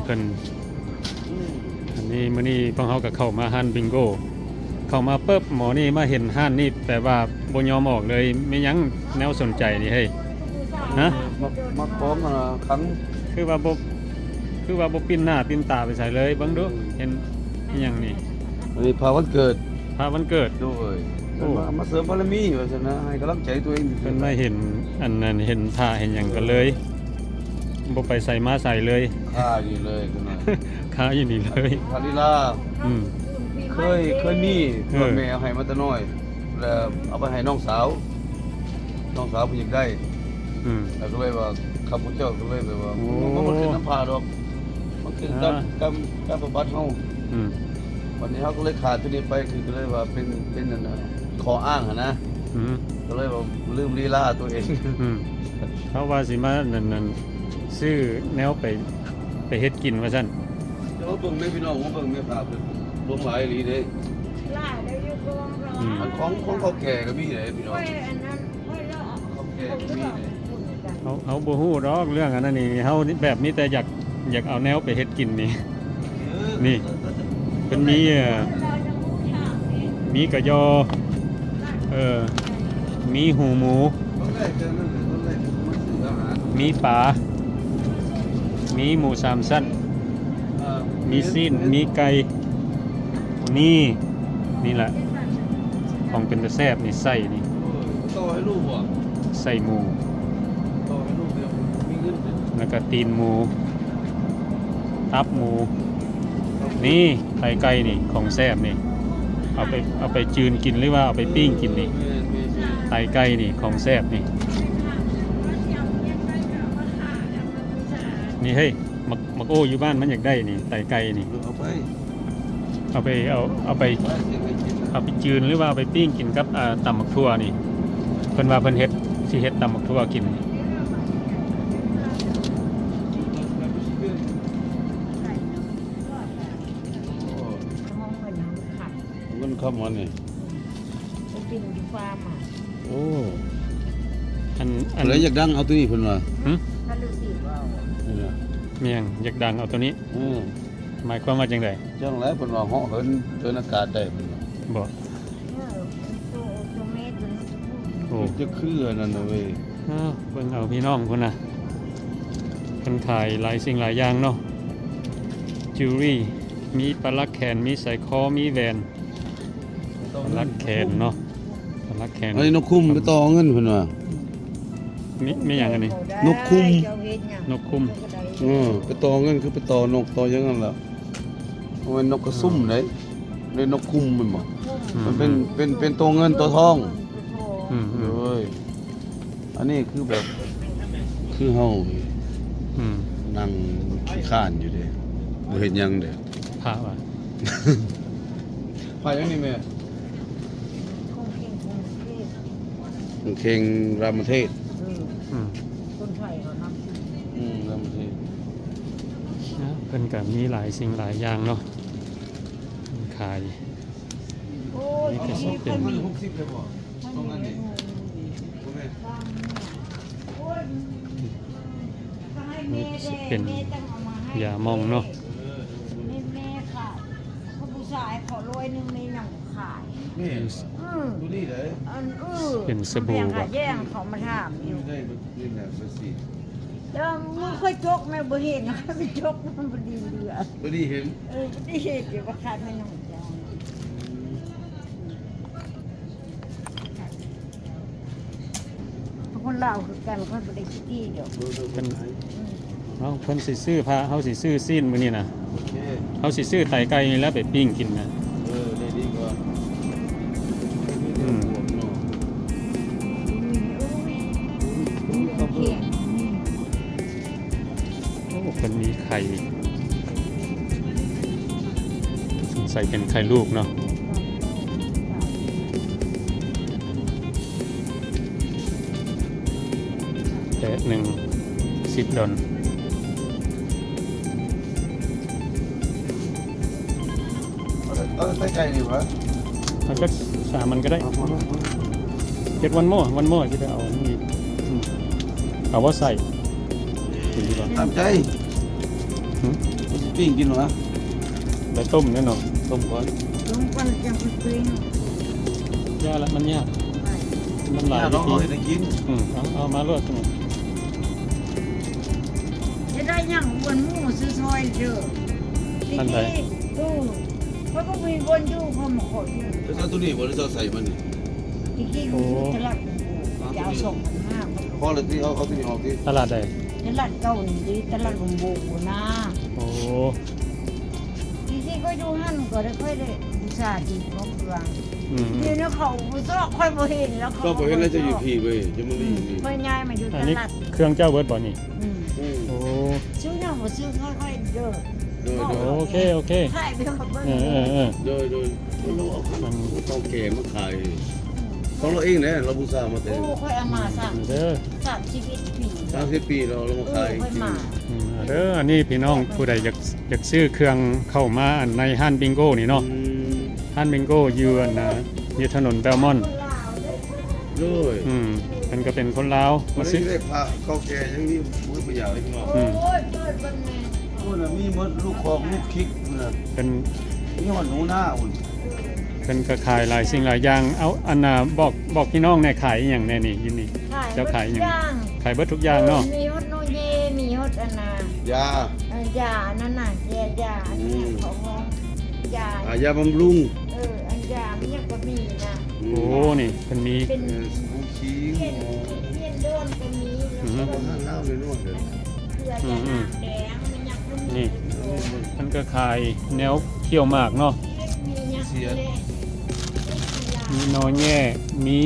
ເພິ່ນ ອັນນີ້ ມື້ນີ້ພວກເຮົາກໍເຂົ້າມາຮ້ານບິງໂກ ເຂົ້າມາປຶບ ໝໍນີ້ມາເຫັນຮ້ານນີ້ແບບວ່າບໍ່ຍອມອອກເລີຍ. ແມ່ນຫຍັງແນວສົນໃຈນີ້ເຮີ້ຍ? ຮະ? ມາ ມາຂອງ ອ່າ ຂັງ ຄືວ່າບໍ່ ຄືວ່າບໍ່ປິ່ນໜ້າປິ່ນຕາໄປໃສເລີຍ. ເບິ່ງດູ ເຫັນອີ່ຫຍັງນີ້? ອັນນີ້ພະວັນເກີດ ພະວັນເກີດ. ໂດຍ. ໂອ້ ເພິ່ນມາ ມາເສີມບາລະມີວ່າຊັ້ນນະ ໃຫ້ກຳລັງໃຈຕົວເອງ. ເພິ່ນມາເຫັນອັນນັ້ນ ເຫັນພະເຫັນຫຍັງກໍເລີຍ ບໍ່ໄປໃສມາໃສເລີຍ ຄາຢູ່ນີ້ເລີຍ ຄາຢູ່ນີ້ເລີຍ. ພະລີລາ ອືມ ເຄີຍ ເຄີຍມີ ເອີ ແມ່ເອົາໃຫ້ມາແຕ່ນ້ອຍ ແລ້ວເອົາໄປໃຫ້ນ້ອງສາວ ນ້ອງສາວເພິ່ນຢາກໄດ້ ອືມ ແລ້ວກໍເລີຍວ່າ ຂ້າພະເຈົ້າກໍເລີຍແບບວ່າ ໂອ້ ມັນບໍ່ຂຶ້ນນຳພະດອກ ມັນຂຶ້ນກັບ ອ່າ ກັບ ກັບປະບັດເຮົາ ອືມ ບັດນີ້ເຮົາກໍເລີຍຂາຍຕົວນີ້ໄປ ຄືກໍເລີຍວ່າເປັນ ເປັນອັນນ່າ ຂໍ້ອ້າງຫັ້ນນະ ອືມ ກໍເລີຍວ່າລືມລີລາຕົວເອງ ອືມ ເຮົາວ່າຊິມານັ້ນ ນັ້ນ ຊື້ແນວໄປ ໄປເຮັດກິນວ່າຊັ້ນ. ເຈົ້າເບິ່ງແມ່ພີ່ນ້ອງ ມາເບິ່ງແມ່ຄ້າເພິ່ນ ລວງຫຼາຍອີ່ຫຼີເດ້ ຫຼາຍເດ້ ຢູ່ກອງລະ ອືມ ອັນຂອງ ຂອງເຖົ້າແກ່ກໍມີເດ້ພີ່ນ້ອງ ຂ້ອຍອັນນັ້ນ ຂ້ອຍເລາະ ເຖົ້າແກ່ກໍມີເດ້. ເຮົາ ເຮົາບໍ່ຮູ້ດອກເລື່ອງອັນນັ້ນນີ້ ເຮົາແບບມີແຕ່ຢາກ ຢາກເອົາແນວໄປເຮັດກິນນີ້ ນີ້ ເພິ່ນມີ ເອີ ມີກະຍໍ່ ເອີ ມີຫູໝູ ມີປາ ມີໝູສາມຊັ້ນ ມີຊີ້ນ ມີໄກ່ ນີ້ ນີ້ແຫຼະ ຂອງເປັນຕາແຊບນີ້ ໄສ້ນີ້ ຕໍ່ໃຫ້ລູກບໍ່? ໄສ້ໝູ ຕໍ່ໃຫ້ລູກ ດຽວມີເງິນ ແລ້ວກໍຕີນໝູ ຕັບໝູ ນີ້ ໄຕໄກ່ນີ້ ຂອງແຊບນີ້ ເອົາໄປ ເອົາໄປຈືນກິນ ຫຼືວ່າເອົາໄປປີ້ງກິນນີ້ ເອີ ແມ່ນໆໆ ໄຕໄກ່ນີ້ ຂອງແຊບນີ້ ນີ້ເຮີ້ຍ ໝາກ ໝາກໂອຢູ່ບ້ານມັນຢາກໄດ້ນີ້ ໄຕໄກ່ນີ້ ເອີ ເອົາໄປ ເອົາໄປ ເອົາ ເອົາໄປ ໄປເກັບໄວ້ກິນ ເອົາໄປຈືນ ຫຼືວ່າເອົາໄປປີ້ງກິນກັບ ອ່າ ຕຳໝາກຖົ່ວນີ້ ເພິ່ນວ່າເພິ່ນເຮັດ ຊິເຮັດຕຳໝາກຖົ່ວກິນ. ເງິນຄຳອັນນີ້ ໄປກິນຢູ່ຟາມ ໂອ້ ອັນ ອັນ ຜູ້ໃດຢາກດັງເອົາໂຕນີ້ເພິ່ນວ່າ ຫຶ ຄັນລືຊິເວົ້າ ນີ້ນະ ແມ່ນ ຢາກດັງເອົາໂຕນີ້ ເອີ ໝາຍຄວາມວ່າຈັ່ງໃດ? ຈັ່ງໃດ ເພິ່ນວ່າເຫາະເຫີນເດີນອາກາດໄດ້ ເພິ່ນວ່າ ບໍ່ ເອີ ໂຕ ໂຕແມ່ໂຕນັ້ນ ໂອ້ ຈະຄືອັນນັ້ນນະເວີຍ ເອີ ເບິ່ງເອົາພີ່ນ້ອງພຸ້ນນະ ເພິ່ນຂາຍຫຼາຍສິ່ງຫຼາຍຢ່າງເນາະ ຈິວເວລຣີ ມີປະຫຼັກແຂນ ມີສາຍຄໍ ມີແຫວນ ລັກແຂນເນາະ ລັກແຂນ ອັນນີ້ນົກຄຸມໄປຕໍ່ເງິນເພິ່ນວ່າ ມີ ມີຫຍັງອັນນີ້? ນົກຄຸມ ນົກຄຸມ ເອີ ໄປຕໍ່ເງິນ ຄືໄປຕໍ່ນົກຕໍ່ຫຍັງນັ້ນລະ ບໍ່ແມ່ນນົກກະຊຸມເດ້ ເອີ້ນນົກຄຸມແມ່ນບໍ່? ອືມ ມັນເປັນ ເປັນ ເປັນໂຕເງິນໂຕທອງ ອືມ ໂດຍ ອັນນີ້ຄືແບບ ຄືເຮົາ ອືມ ນັ່ງຂີ້ຄ້ານຢູ່ເດ້ ບໍ່ເຮັດຫຍັງເດ້ ພະວ່າ ພະຫຍັງນີ້ແມ່? ຄົງເຄັ່ງ ຄົງເຄັ່ງ ຣາມະເທດ ເອີ ອືມ ຄົນໄທເຂົານັບຖື ອືມ ຣາມະເທດ ເພິ່ນກໍມີຫຼາຍສິ່ງຫຼາຍຢ່າງເນາະ ຂາຍ ໂອ້ຍ ນີ້ກໍຊິເປັນ ປະມານຫົກສິບເລີຍບໍ່? ສອງອັນນີ້ ບໍ່ແມ່ນ ນີ້ຊິເປັນຢາໝອງເນາະ ເອີ ແມ່ຂາຍ ຜູ້ຊາຍຂໍຮ້ອຍໜຶ່ງ ແມ່ຍັງຂາຍ ແມ່ນ ອືມ ຕົວນີ້ເດ້ ອັນ ເອີ ເປັນສະບູ ແມ່ ບໍ່ ແຍ່ງເຂົາມາຖາມຢູ່ ນີ້ແຫຼະ ເປັນສີ ແລ້ວມືຂ້ອຍຈົກແມ່ບໍ່ເຫັນ ຂ້ອຍໄປຈົກມັນບໍ່ດີເຫຼືອ ບໍ່ດີເຫັນ ເອີ ບໍ່ດີເຫັນ ດຽວວ່າຂາຍແມ່ນ້ອງເຈົ້າ ຄົນລາວຄືກັນ ຂ້ອຍບໍ່ໄດ້ຂີ້ຖີ່ດອກ ເພິ່ນ ອືມ ເຮົາ ເພິ່ນຊິຊື້ພະ ເຮົາຊິຊື້ຊີ້ນມື້ນີ້ນະ ໂອເຄ ເຮົາຊິຊື້ໄຕໄກ່ນີ້ແຫຼະໄປປີ້ງກິນນະ ເອີ ໄດ້ດີກວ່າ ອືມ ໂອ້ ເພິ່ນມີໄຂ່ ສົງໄສເປັນໄຂ່ລູກເນາະ ແປດໜຶ່ງ ສິບດອນ ເອົາ ເອົາໄຕໄກ່ນີ້ຫວາ? ເອົາຈັກສາມອັນກໍໄດ້ ເອົາ ເອົາ ເຮັດວັນມໍ ວັນມໍຊິໄດ້ເອົານີ້ ອືມ ເອົາບໍ່ໃສ່ ເຫັນຢູ່ບໍ່? ຕາມໃຈ ຫຶ? ເອົາ ປີ້ງກິນຫວາ? ໄປຕົ້ມແນ່ເນາະ ຕົ້ມກ່ອນ ຕົ້ມກ່ອນຈັ່ງຊິປີ້ງ. ຢ່າລະ ມັນຍາກ ມັນຫຼາຍວິທີ. ອືມ ເອົາ ເອົາມາໂລດ. ຈະໄດ້ຫຍັງ ອ້ວນໝູຊື້ຊ່ອຍເດີ້. ອັນໃດ? ເອີ ຂ້ອຍບໍ່ມີບ່ອນຢູ່ ຂ້ອຍມາຂໍຢູ່. ເຈົ້າເອົາໂຕນີ້ບໍ່ ຫຼືເຈົ້າໃສ່ມັນນີ້? ຕະກີ້ ໂອ້ ຢູ່ຕະຫຼາດ ເຈົ້າເອົາສອງພັນຫ້າ. ພໍແລ້ວຕິ ເອົາ ເອົາໂຕນີ້ອອກຕິ. ຕະຫຼາດໃດ? ຕະຫຼາດເກົ່ານີ້ເດ້ ຕະຫຼາດຫົມໂບນນະ. ໂອ້ ທີ່ ທີ່ຂ້ອຍຢູ່ຫັ້ນກໍໄດ້ ຂ້ອຍໄດ້ບູຊາຕີນຂອງເຄື່ອງ. ອືມ ດຽວນີ້ເຂົາບໍ່ຊອກ ຂ້ອຍບໍ່ເຫັນແລ້ວ ເຂົາບໍ່ເຫັນແລ້ວ. ເຈົ້າຢູ່ພີ້ເວີຍ ເຈົ້າມາລີ້ນີ້. ອືມ ຂ້ອຍຍ້າຍມາຢູ່ຕະຫຼາດ. ອັນນີ້ເຄື່ອງເຈົ້າເບິດບໍ່ນີ້? ອືມ ອືມ ໂອ້ ຊື້ຫຍັງບໍ່ຊື້ ຂ້ອຍໆເດີ້. ໂດຍ ໂດຍ ໂອເຄ ໂອເຄ ຂາຍໄປເຂົາເບິ່ງ. ເອີ ເອີ ເອີ ໂດຍ ໂດຍ. ມັນເອົາເກົ່າແກ່ມາຂາຍ ອືມ ຂອງລາວເອງແຫຼະ ລາວບູຊາມາແຕ່. ໂອ້ ຂ້ອຍເອົາມາສາມ ເດີ ສາມສິບເອັດປີ ສາມສິບປີແລ້ວ ລາວມາຂາຍ. ເອີ ຂ້ອຍມາ ອືມ ເດີ ອັນນີ້ພີ່ນ້ອງຜູ້ໃດຢາກ ຢາກຊື້ເຄື່ອງເຂົ້າມາອັນໃນຮ້ານບິງໂກນີ້ເນາະ. ອືມ ຮ້ານບິງໂກຢູ່ອັນນ່າ ຢູ່ຖະໜົນແບວມອນ. ໂດຍ ອືມ ເພິ່ນກໍເປັນຄົນລາວ ມາຊື້. ໄດ້ພະເກົ່າແກ່ຍັງມີໝົດ ບໍ່ຢາກເລີຍພີ່ນ້ອງ. ອືມ ໂອ້ຍ ເປີດເບິ່ງແນ່ ໂອ້ຍ ມີໝົດ ລູກຄອກລູກຄິກພຸ້ນນະ. ເພິ່ນມີຮອດໜູນາພຸ້ນ. ເພິ່ນກໍຂາຍຫຼາຍສິ່ງຫຼາຍຢ່າງ. ເອົາ ອັນນ່າ ບອກ ບອກພີ່ນ້ອງແດ່ ຂາຍອີ່ຫຍັງແດ່ນີ້ ຢູ່ນີ້? ຂາຍ ເຈົ້າຂາຍອີ່ຫຍັງ? ໝົດທຸກຢ່າງ ຂາຍເບິດທຸກຢ່າງເນາະ. ເອີ ມີຮອດໂນເຢ ມີຮອດອັນນ່າ ຢາ ເອີ ຢາອັນນັ້ນນະ ຢາ ຢາອັນນັ້ນນະ ອືມ ເຂົາຮ້ອງຢາ ອາ ຢາບຳລຸງ. ເອີ ອັນຢາມັນຍັງກໍມີນະ. ອືມ ໂອ້ ນີ້ເພິ່ນມີ ເປັນ ເອີ ສະບູຄີງ ຂຽນ ຂຽນໂດນກໍມີ. ອືມ ເຄືອຢານາງແດງ ມັນຍັງບໍ່ມີ. ນີ້ ເພິ່ນກໍຂາຍແນວຂ້ຽວໝາກເນາະ. ມີຫຍັງແດ່? ມີໜໍ່ແຍ ມີ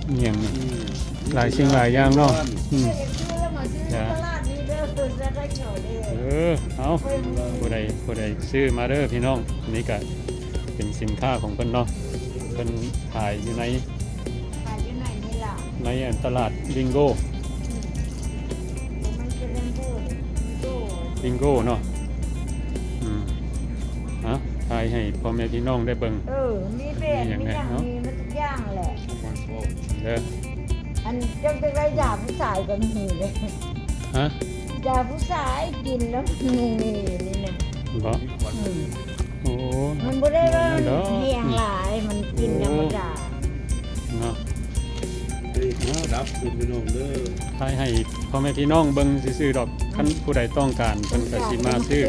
ເອີ ອີ່ຫຍັງນີ້ ອືມ ຫຼາຍສິ່ງຫຼາຍຢ່າງເນາະ. ອືມ ເອີ ຢາ ຕະຫຼາດນີ້ເດີ ເພິ່ນຈະໄດ້ເຂົ້າເດີ. ເອີ ເອົາ ຜູ້ໃດ ຜູ້ໃດຊື້ມາເດີພີ່ນ້ອງ. ອັນນີ້ກະເປັນສິນຄ້າຂອງເພິ່ນເນາະ ເພິ່ນຂາຍຢູ່ໃນ ຂາຍຢູ່ໃນນີ້ລະ ໃນອັນຕະຫຼາດບິງໂກ. ອືມ ມັນຄືບິງໂກ ບິງໂກ ບິງໂກເນາະ. ອືມ ເອົາ ຖ່າຍໃຫ້ພໍ່ແມ່ພີ່ນ້ອງໄດ້ເບິ່ງ. ເອີ ມີແບບ ມີຫຍັງເນາະ ມີໝົດທຸກຢ່າງແຫຼະ ເດີ. ອັນເຈົ້າຈະໄດ້ຢາຜູ້ຊາຍກໍມີເດ້. ຮະ? ຢາຜູ້ຊາຍກິນແລ້ວ ນີ້ ນີ້ ນີ້ນະ ບໍ່? ອືມ ໂອ້ ມັນບໍ່ໄດ້ວ່າແຮງຫຼາຍ ມັນກິນທຳມະດາເນາະ. ນີ້ ດັບຂຶ້ນພີ່ນ້ອງເດີ ຖ່າຍໃຫ້ພໍ່ແມ່ພີ່ນ້ອງເບິ່ງຊື່ໆດອກ. ອືມ ຄັນຜູ້ໃດຕ້ອງການ ເພິ່ນກໍຊິມາຊື້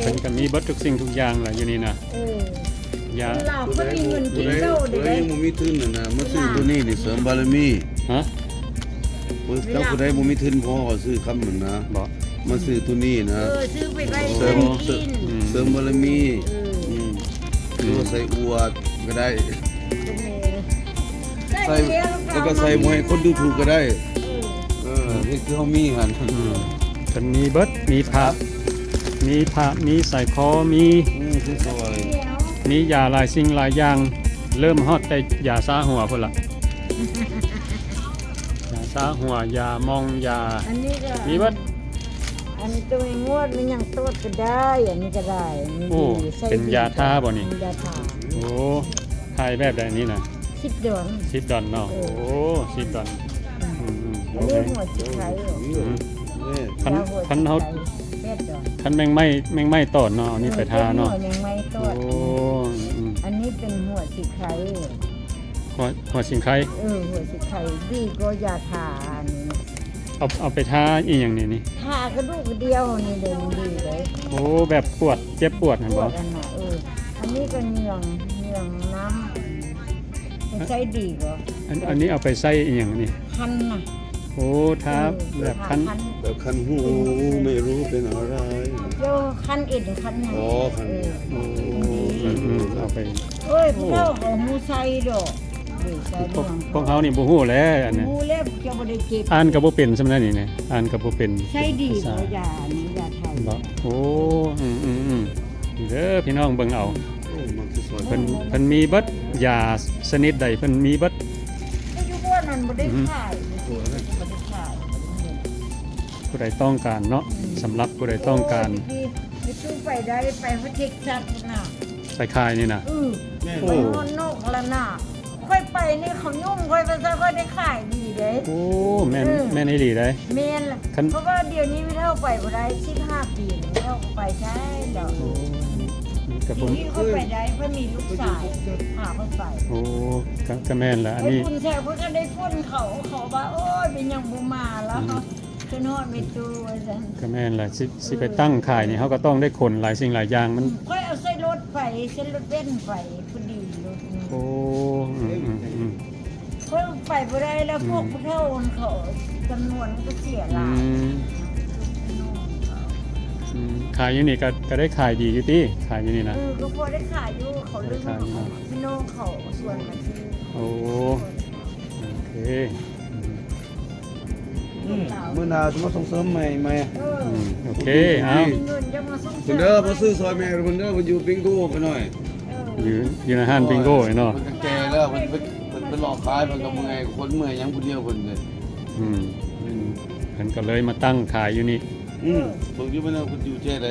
ເພິ່ນກໍມີເບິດທຸກສິ່ງທຸກຢ່າງລະຢູ່ນີ້ນະ. ເອີ ຢາ ລາວເພິ່ນມີເງິນກິນເຂົ້າເດ້ ຜູ້ໃດຍັງບໍ່ມີທຶນຫັ້ນນະ ມາຊື້ໂຕນີ້ນີ້ເສີມບາລະມີ. ຮະ? ເຈົ້າຜູ້ໃດບໍ່ມີທຶນພໍກໍຊື້ຄຳນັ້ນນະ ບໍ່ ມາຊື້ໂຕນີ້ນະ. ເອີ ຊື້ໄປໄວ້ ເສີມ ເສີມ ເສີມບາລະມີ. ເອີ ອືມ ຫຼືວ່າໃສ່ອວດກໍໄດ້ ໃສ່ ແລ້ວກໍໃສ່ບໍ່ໃຫ້ຄົນດູຖູກກໍໄດ້. ເອີ ເອີ ເຮັດຄືເຮົາມີຫັ້ນ. ອືມ ເພິ່ນມີເບິດ ມີພະ ມີພະ ມີສາຍຄໍ ມີ ອືມ ມີຢາຫຼາຍສິ່ງຫຼາຍຢ່າງ ເລີ່ມຮອດແຕ່ຢາຊາຫົວພຸ້ນລະ. ຢາຊາຫົວ ຢາໝອງ ຢາ ອັນນີ້ກໍ ມີເບິດ. ອັນໂຕງວດມັນຍັງໂຕດກໍໄດ້ ອັນນີ້ກໍໄດ້. ໂອ້ ເປັນຢາທາບໍ່ນີ້? ເປັນຢາທາ. ໂອ້ ຂາຍແບບໃດນີ້ນະ? ສິບດອນ ສິບດອນເນາະ. ເອີ ໂອ້ ສິບດອນ. ອືມ ອືມ ອັນນີ້ຫົວສີໄຄ. ອືມ ຄັນ ຄັນເຮົາ ແປດດອນ ຄັນແມງໄມ້ ແມງໄມ້ຕອດເນາະ ເອົານີ້ໄປທາເນາະ. ເອີ ເປັນຫົວແມງໄມ້ຕອດ. ໂອ້ ອືມ ອັນນີ້ເປັນຫົວສີໄຄ. ຫົວ ຫົວສີໄຄ. ເອີ ຫົວສີໄຄ ດີກວ່າຢາທາອັນນີ້ນະ. ເອົາ ເອົາໄປທາອີ່ຫຍັງນີ້ນີ້? ທາກະດູກກະດຽວນີ້ເດ້ ມັນດີເດ້. ໂອ້ ແບບປວດ ເຈັບປວດຫັ້ນບໍ່? ປວດຫັ້ນນະ. ເອີ ອັນນີ້ກໍເຫຍື້ອງ ເຫຍື້ອງນ້ຳ ມັນໃຊ້ດີບໍ່? ອັນ ອັນນີ້ເອົາໄປໃຊ້ອີ່ຫຍັງນີ້? ຄັນນະ. ໂອ້ ທາ ເອີ ແບບຄັນ ທາຄັນ ແບບຄັນຫູ ໄມ່ຮູ້ເປັນອະໄລ. ໂຍ ຄັນເອັນຄັນຫຍັງ. ອໍ ຄັນ ເອີ ໂອ້ ອືມ ອືມ ເອົາໄປ. ໂອ້ຍ ຜູ້ເຖົ້າກໍຮູ້ໃຊ້ດອກ. ເອີ ໃຊ້ດອກ. ພວກ ພວກເຮົານີ້ບໍ່ຮູ້ແຫຼະ ອັນນີ້ ຮູ້ແລ້ວຈະບໍ່ໄດ້ເຈັບ. ອ່ານກໍບໍ່ເປັນສ່ຳນັ້ນນີ້ນະ ອ່ານກໍບໍ່ເປັນ. ໃຊ້ດີບໍ່ຢານີ້ ຢາໄທ? ບໍ່ ໂອ້ ອືມໆໆ ນີ້ເດີພີ່ນ້ອງ ເບິ່ງເອົາ. ໂອ້ ມັກຊິຊ່ອຍ ເພິ່ນ ເພິ່ນມີເບິດ ຢາຊະນິດໃດເພິ່ນມີເບິດ. ຢູ່ບ້ານນັ້ນບໍ່ໄດ້ຂາຍ ບໍ່ໄດ້ຂາຍ. ຜູ້ໃດຕ້ອງການເນາະ ອືມ ສຳລັບຜູ້ໃດຕ້ອງການ. ໂອ້ຍ ໄປໄດ້ ໄປຮອດເທັກຊັສພຸ້ນນະ ໄປຂາຍນີ້ນະ. ອືມ ແມ່ນ ໂອ້ ໄປຮອດນອກລະນະ ຂ້ອຍໄປ ໄປນີ້ເຂົາຫຍຸ້ງຂ້ອຍວ່າຊັ້ນ ຂ້ອຍໄດ້ຂາຍດີເດ້. ໂອ້ ແມ່ນ ເອີ ແມ່ນອີ່ຫຼີເດ້. ແມ່ນລະ ຄັນ ເພາະວ່າດຽວນີ້ເຮົາໄປບໍ່ໄດ້ ສິບຫ້າປີແລ້ວ ໄປໃສດອກ. ໂອ້ ກະ ດຽວນີ້ຂ້ອຍໄປໄດ້ ຂ້ອຍມີລູກຊາຍພາຂ້ອຍໄປ. ໂອ້ ກະ ກະແມ່ນລະ ອັນນີ້ ໄປບຸນແທ້ ຂ້ອຍກະໄດ້ຝົນເຂົາ ເຂົາວ່າ ໂອ້ຍ ເປັນຫຍັງບໍ່ມາລະ ອືມ ຂຶ້ນຮອດແມ່ຕູ້ວ່າຊັ້ນ. ກະແມ່ນລະ ຊິ ຊິໄປຕັ້ງຂາຍນີ້ ເອີ ເຮົາກະຕ້ອງໄດ້ຂົນຫຼາຍສິ່ງຫຼາຍຢ່າງ ມັນ ອືມ ຂ້ອຍເອົາໃສ່ລົດໄປ ໃສ່ລົດເບັນໄປ ພໍດີລົດນີ້. ໂອ້ ອືມ ອືມ ອືມ ຂ້ອຍໄປບໍ່ໄດ້ແລ້ວ ອືມ ພວກຜູ້ເຖົ້າເຂົາຈຳນວນມັນກະເສຍຫຼາຍ. ອືມ ອືມ ຂາຍຢູ່ນີ້ກະ ກະໄດ້ຂາຍດີຢູ່ຕິ ຂາຍຢູ່ນີ້ນະ? ເອີ ກະພໍໄດ້ຂາຍຢູ່ ເຂົາເລີ່ມ ພີ່ນ້ອງເຂົາຊວນມາຊື້. ໂອ້ ໂອເຄ ອືມ ອືມ ມື້ໜ້າຈະມາສົ່ງເສີມໃໝ່ ໃໝ່. ເອີ ອືມ ໂອເຄ ເອົາ ເພິ່ນເດີ ມາຊື້ຊອຍແມ່ເພິ່ນເດີ ເພິ່ນຢູ່ບິງໂກຂ້ານ້ອຍ. ເອີ ຢູ່ ຢູ່ໃນຮ້ານບິງໂກນີ້ເນາະ. ໂອ້ຍ ເພິ່ນກະແກ່ແລ້ວ ເພິ່ນ ເພິ່ນ ເພິ່ນໄປເລາະຂາຍ ເພິ່ນກະເມື່ອຍ ຄົນເມື່ອຍຫຍັງຜູ້ດຽວເພິ່ນເດີ. ອືມ ອືມ ເພິ່ນກະເລີຍມາຕັ້ງຂາຍຢູ່ນີ້. ອືມ ເບິ່ງຢູ່ ເພິ່ນເອົາຢູ່ແຈໃດ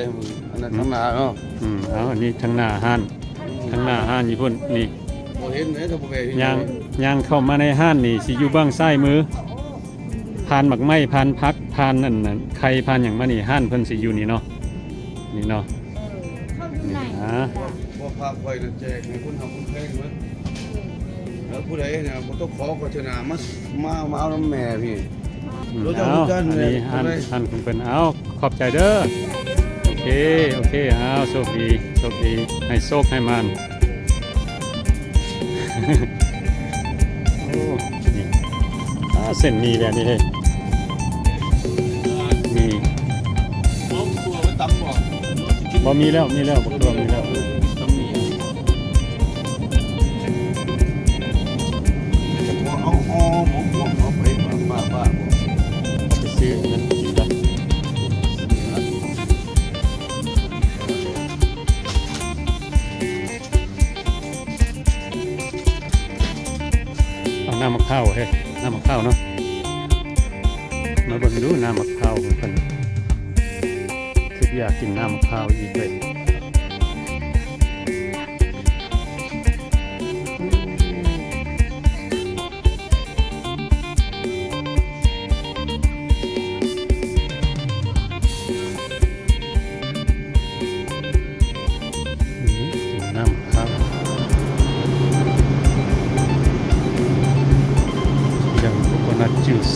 ອັນນັ້ນ ອືມ ທາງໜ້າເນາະ. ອືມ ເອົາ ອັນນີ້ທາງໜ້າຮ້ານ ອືມ ທາງໜ້າຮ້ານຢູ່ພຸ້ນນີ້. ບໍ່ເຫັນເດ້ ຖ້າບໍ່ແວ່ຢູ່ ຍ່າງ ຍ່າງເຂົ້າມາໃນຮ້ານນີ້ ຊິຢູ່ເບື້ອງຊ້າຍມື ຜ່ານໝາກໄມ້ ຜ່ານຜັກ ຜ່ານອັນນັ້ນ ໄຂ່ ຜ່ານຫຍັງມານີ້ ຮ້ານເພິ່ນຊິຢູ່ນີ້ເນາະ ນີ້ເນາະ. ເອີ ເຂົ້າຢູ່ໃນນີ້ນະ ບໍ່ພາຂ້ອຍນະແຈກໃຫ້ຄົນຮັກຄົນແພງເບິດ. ແລ້ວຜູ້ໃດນະບໍ່ຕ້ອງຂໍໂຄສະນາ ມາ ມາ ມາເອົານຳແມ່ພີ້. ອືມ ເອົາ ອັນນີ້ຮ້ານ ຮ້ານຂອງເພິ່ນ. ເອົາ ຂອບໃຈເດີ. ໂອເຄ ໂອເຄ ເອົາ ໂຊກດີ ໂຊກດີ ໃຫ້ໂຊກໃຫ້ໝານ. ໂອ້ ນີ້ ອ່າ ເສັ້ນໝີ່ແບບນີ້ເຮີ້ຍ ໝີ່ ເອົາຕົວໄປຕຳບໍ່? ບໍ່ ມີແລ້ວ ມີແລ້ວ ບັກຕົວມີແລ້ວ. ເອົາ ເອົາ ເອົາ ເອົາໄປ ບ້າ ບ້າ ໄປຊື້ອັນນັ້ນກິນໄປ. ເອົານ້ຳໝາກພ້າວເຮີ້ຍ ນ້ຳໝາກພ້າວເນາະ. ມາເບິ່ງດູນ້ຳໝາກພ້າວຂອງເພິ່ນ ຄືຢາກກິນນ້ຳໝາກພ້າວອີກເລີຍ. ອືມ ກິນນ້ຳຄັກ ຢ່າງໂຄໂຄນັດຈູສ.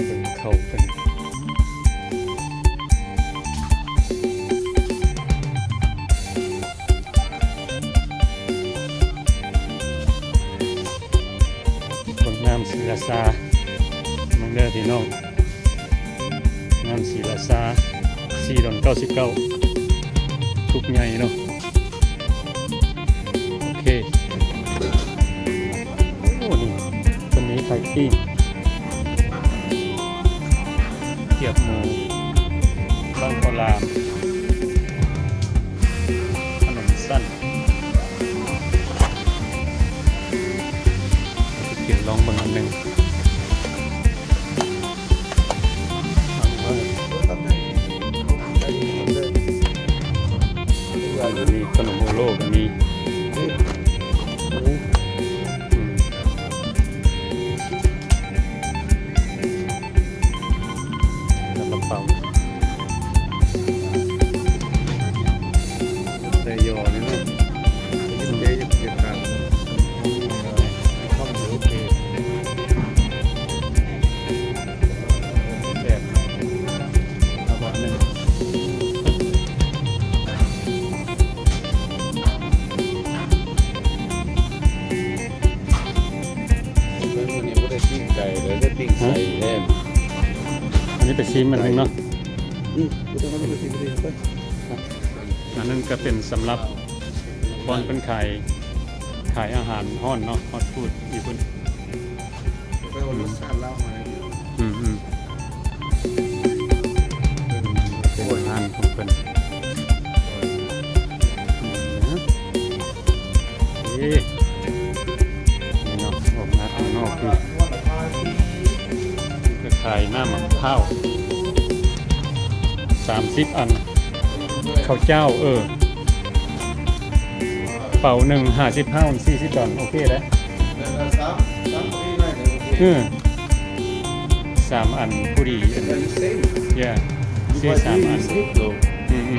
ເບິ່ງເຂົ້າກັນ ເບິ່ງນ້ຳສີລາຊາ ເບິ່ງເດີພີ່ນ້ອງ. ນ້ຳສີລາຊາ ສີ່ດອນເກົ້າສິບເກົ້າ ທຸກໃຫຍ່ເນາະ. ໂອເຄ ໂອ້ ນີ້ ເພິ່ນມີໄຂ່ປີ້ງ ກຽບໝູ ລອງເຂົ້າຫຼາມ ຂະໜົມຊັ້ນ. ໄປກິນລອງເບິ່ງອັນໜຶ່ງ ມີຂະໜົມໂອໂລກໍມີ ອືມ. ຊາລາເປົາ ໃສ່ຢໍນີ້ເນາະ ກິນເດ ເຮັດຕາມ ໂອເຄ ແຊບ ເອົາບາດໜຶ່ງ. ເບິ່ງມື້ນີ້ບໍ່ໄດ້ປີ້ງໄກ່ເລີຍ ໄດ້ປີ້ງໄກ່ແທນ. ອັນນີ້ໄປຊີມມັນເອງເນາະ. ອືມ ບໍ່ຕ້ອງເອົາໄປຊີມເອງ ໄປ. ອັນນັ້ນກະເປັນສຳລັບບ່ອນເພິ່ນຂາຍ ຂາຍອາຫານຮ້ອນເນາະ ຮອດຟູດຢູ່ພຸ້ນ. ແຕ່ວ່າລົດຊາດລາວຫາຍ. ອືມ ອືມ ໂອ້ຍ ມະພ້າວ ສາມສິບອັນ ເຂົ້າເຈົ້າ ເອີ ເປົາໜຶ່ງ ຫ້າສິບພາວ ສີ່ສິບດອນ ໂອເຄເດ້. ເອີ ສາມອັນພໍດີ ອັນ yeah ຊື້ສາມອັນ ອືມ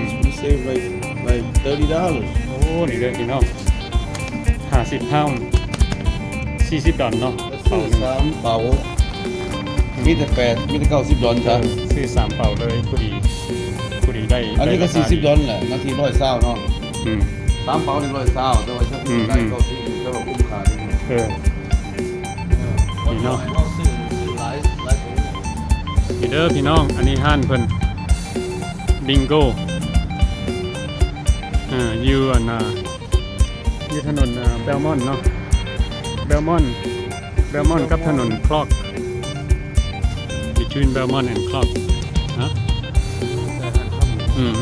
ໆ โอ้ ນີ້ເດີພີ່ນ້ອງ ຫ້າສິບພາວ ສີ່ສິບດອນເນາະ ເປົາໜຶ່ງ ສາມເປົາ ມີແຕ່ແປດ ມີແຕ່ເກົ້າສິບດອນຊະ ຊື້ສາມເປົາເລີຍ ພໍດີ ພໍດີໄດ້ ອັນນີ້ກໍສີ່ສິບດອນແຫຼະ ນາທີຮ້ອຍຊາວເນາະ ອືມ ສາມເປົານີ້ຮ້ອຍຊາວ ແຕ່ວ່າໄດ້ເກົ້າສິບ ຖືວ່າຄຸ້ມຄ່າເດ້ ເອີ ນີ້ເນາະ ນີ້ເດີພີ່ນ້ອງ ອັນນີ້ຮ້ານເພິ່ນ ບິງໂກ ເອີ ຢູ່ອັນ ຢູ່ຖະໜົນ ເອີ ເບວມອນເນາະ ເບວມອນ ເບວມອນກັບຖະໜົນຄລອກ between Belmont and Clock ນະ ອືມໆ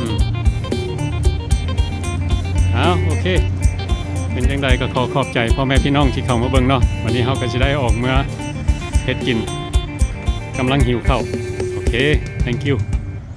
ເອົາ ໂອເຄ ເປັນຈັ່ງໃດກໍຂໍຂອບໃຈພໍ່ແມ່ພີ່ນ້ອງທີ່ເຂົ້າມາເບິ່ງເນາະ ວັນນີ້ເຮົາກໍຊິໄດ້ອອກເມືອເຮັດກິນ ກຳລັງຫິວເຂົ້າ ໂອເຄ thank you.